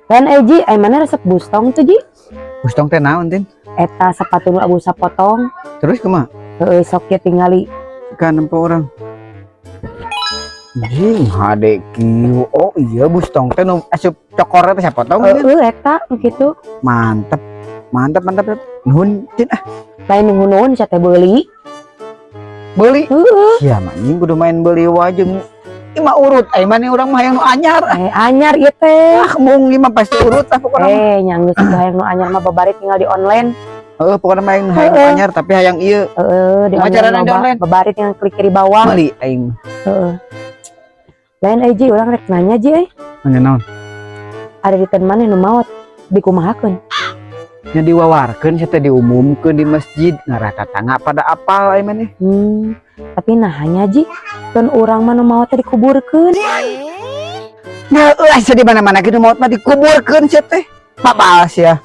Lain eh, Ji, ai mana resep bustong tuh, Ji? Bustong teh naon, Tin? Eta sepatu nu abu sapotong. Terus kumaha? Heeh, sok ya tingali. Kan nempo urang. Jing, hade kieu. Oh iya, bustong teh nu asup cokor teh sapotong ini. Heeh, eta nu kitu. Mantep. Mantap, mantap. Nuhun, Tin, ah. Lain nuhun, sia teh beuli. Beuli. Heeh. Sia mah anjing kudu main beuli wae jeung ieu mah urut. Ai maneh urang mah hayang nu anyar. Eh, anyar ieu teh. Ah, mung ieu mah pasti urut ah pokona mah. Eh, nya geus atuh hayang nu anyar mah babari tinggal di online. Heeh, pokona mah hayang hayang nu anyar, tapi hayang ieu. Heeh, di Kumaha online carana di loba. online? Babari tinggal klik kiri bawah. Meuli aing mah. Heeh. Lain eh, Ji, urang rek nanya, Ji, eh. Nanya naon? Ada di maneh nu maot dikumahakeun? Nya diwawarkeun sia teh, diumumkeun di masjid, ngarah tatangga pada apal ai maneh. Tapi nah nya, Ji, kan urang mah nu maot teh dikuburkeun. Nah, euy, asa di mana-mana kitu maot mah dikuburkeun sia teh. Babal sia.